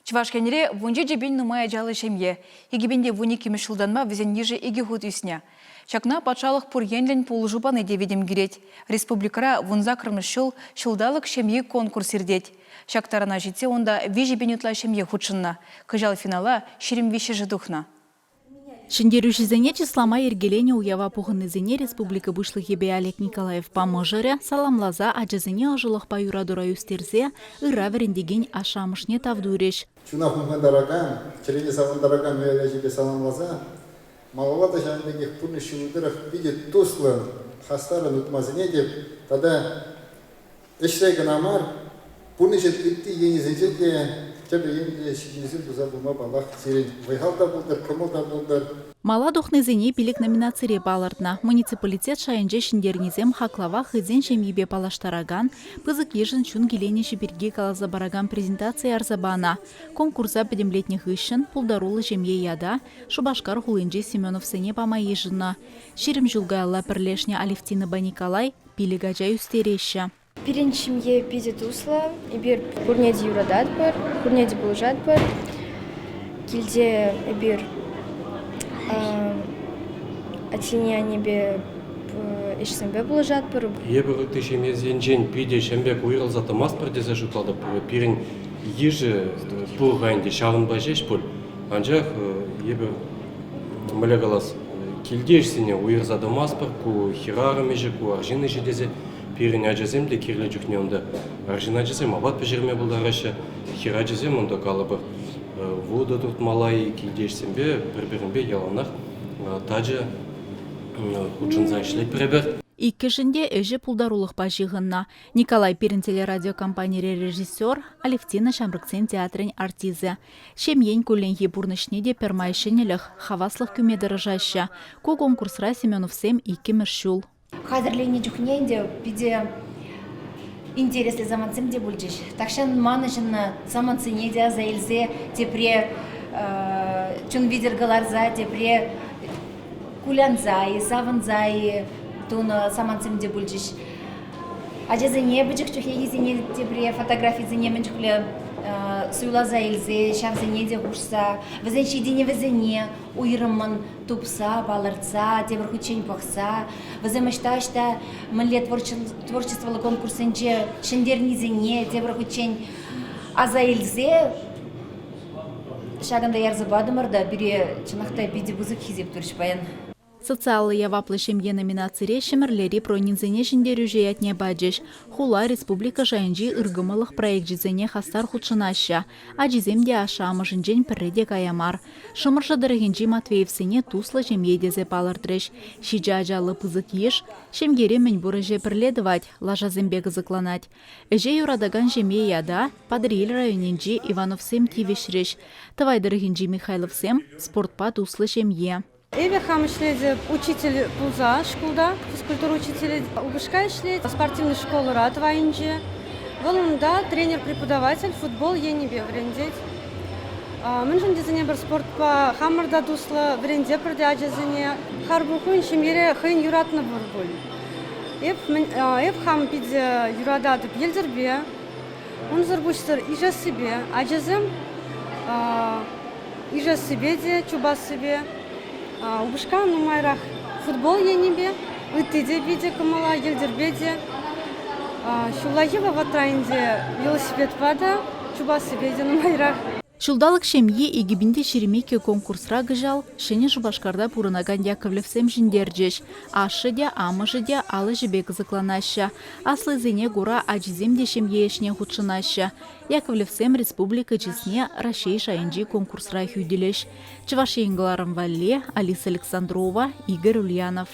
Чӑваш Енре 17 пин нумай ачаллӑ ҫемье. 2012-мӗш ҫултанпа вӗсен йышӗ икӗ хут ӳснӗ. Ҫакна патшалӑх пур енлӗн пулӑшу пани те витӗм кӳрет. Республикӑра вунсаккӑрмӗш ҫул Ҫулталӑк ҫемйи конкурс иртет. Ҫак тарана ҫитсе унта 3 пин ытла ҫемье хутшӑннӑ. Кӑҫал финала 23-шӗ тухнӑ. Ҫӗнтерӳҫӗсене чыслама йӗркеленӗ уява пухӑннисене республика Пуҫлӑхӗпе Олег Николаевпа мӑшӑрӗ саламласа ачасене ӑшӑлӑхпа юратура ӳстерсе ырра вӗрентекен ашшӗ-амӑшне тав турӗҫ. Чуна хумхантаракан, чӗрене савӑнтаракан уяв ячӗпе саламласа малалла та ҫавӑн пекех пурнӑҫ ҫулӗ тӑрӑх питӗ туслӑн, хастаррӑн утма сӗнетӗп тата ӗҫре кӑна мар, пурнӑҫӑн ытти енӗсенче те тӗрлӗ енлӗ ҫитӗнӳсем туса пыма, паллах, сирӗн вӑй-хал та пултӑр, кӑмӑл та пултӑр. Мала тухнисене пилӗк номинацире палӑртнӑ. Муниципалитет шайӗнче ҫӗнтернисем хаклава хӑйсен ҫемйипе паллаштаракан, пысӑк йышӑн чун киленӗҫӗ пирки каласа паракан презентаци ярса панӑ. Конкурса пӗтӗмлетнӗ хыҫҫӑн пултаруллӑ ҫемье ята Шупашкар хулинчи Семеновсене пама йышӑннӑ. 20 ҫул каялла пӗрлешнӗ Алевтинӑпа Николай пилӗк ача ӳстереҫҫӗ. Пирӗн ҫемье питӗ туслӑ. Эпир пурне те юрататпӑр, пурне те пулӑшатпӑр. Килте эпир аттене аннепе ӗҫсемпе пулӑшатпӑр. Эпир ытти ҫемьесенчен питӗ ҫын пек уйрӑлса тӑмастпӑр тесе шутлатӑп. Пирӗн йышӗ пур-ха ӗнтӗ, ҫавӑнпа ҫеҫ пуль. Анчах эпир мӗнле калас, килти ӗҫсене уйӑрса тӑмастпӑр, ку хӗрарӑм ӗҫӗ, ку арҫын ӗҫӗ тесе. Пирӗн ачасем те кирлӗ чухне унта арҫын ачасем апат пӗҫерме пултараҫҫӗ, хӗр ачасем унта, калӑпӑр, вутӑ туртмалла-и, килти ӗҫсемпе пӗр-пӗринпе яланах тачӑ хутшӑнса ӗҫлетпӗр эпир. Иккӗшӗн те ӗҫӗ пултарулӑхпа ҫыхӑннӑ. Николай пирӗн телерадиокомпанире режиссер, Алевтина ҫамрӑксен театрӗн артисчӗ. Ҫемьен кулленхи пурнӑҫне те пӗрмай ҫӗнӗлӗх, хаваслӑх кӳме тӑрӑшаҫҫӗ. Ку конкурсра Семеновсем иккӗмӗш ҫул. Хатӗрленнӗ чухне ӗнтӗ питӗ интереслӗ самантсем те пулчӗҫ. Тахҫан манӑҫӑннӑ самантсене те аса илсе тепре чун витӗр кӑларса, тепре кулянса-и, савӑнса-и тунӑ самантсем те пулчӗҫ. Ачасене пӗчӗк чухнехисене тепре фотографисене мӗн чухлӗ суйласа илсе ҫавсене те хушса вӗсен ҫитӗнӗвӗсене уйрӑммӑн тупса, палӑртса, тепӗр хутчен пӑхса, вӗсем ӑҫта-ӑҫта мӗнле творчествӑллӑ конкурссенче ҫӗнтернисене тепӗр хутчен аса илсе ҫакӑнта ярса патӑмӑр та пире чӑнах та питӗ пысӑк хисеп турӗҫ паян. Социаллӑ яваплӑ ҫемье номинацире Ҫӗмӗрлери Пронинсене ҫӗнтерӳҫӗ ятне пачӗҫ. Хула, республика шайӗнчи ыркӑмӑллӑх проекчӗсене хастар хутшӑнаҫҫӗ. Ачисем те ашшӗ-амӑшӗнчен пӗрре те кая мар. Шӑмӑршӑ тӑрӑхӗнчи Матвеевсене туслӑ ҫемье тесе палӑртрӗҫ. Ҫичӗ ачаллӑ пысӑк йыш ҫемьере мӗнпур ӗҫе пӗрле тӑвать, лашасемпе кӑсӑкланать. Ӗҫе юратакан ҫемье ята Патӑрьел районӗнчи Ивановсем тивӗҫрӗҫ. Тӑвай тӑрӑхӗнчи Михайловсем, спортпа туслӑ ҫемье. Эпӗ хам ӗҫлетӗп учитель пулса шкулта, физкультура учителӗ. Упӑшка ӗҫлет спортивнӑй школӑра Тӑвайӗнче. Вӑл унта тренер-преподаватель футбол енӗпе вӗрентет. Мӗншӗн тесен эпир спортпа хамӑр та туслӑ, вӗрентетпӗр те ачасене. Харпӑр хӑйӗн ҫемьере хӑйӗн юратнӑ пур пуль. Эп, эп хам питӗ юрататӑп йӗлтӗрпе, унсӑр пуҫсӑр ишессипе. Ачасем ишессипе те, чупассипе. Упӑшка нумайрах футбол енӗпе, ытти те питӗ кӑмӑла, йӗлтӗрпе те. Ҫуллахи вӑхӑтра ӗнтӗ велосипедпа та, чупассипе те нумайрах. Ҫулталӑк ҫемйи 2022 конкурсра кӑҫал Ҫӗнӗ Шупашкарта пурӑнакан Яковлевсем ҫӗнтерчӗҫ. Ашшӗ те, амӑшӗ те ал ӗҫӗпе кӑсӑкланаҫҫӗ. Аслисене кура ачисем те ҫемье ӗҫне хутшӑнаҫҫӗ. Яковлевсем республика чысне Раҫҫей шайӗнчи конкурсра хӳтӗлӗҫ. Чӑваш Ен кӑларӑм валли Алиса Александрова, Игорь Ульянов.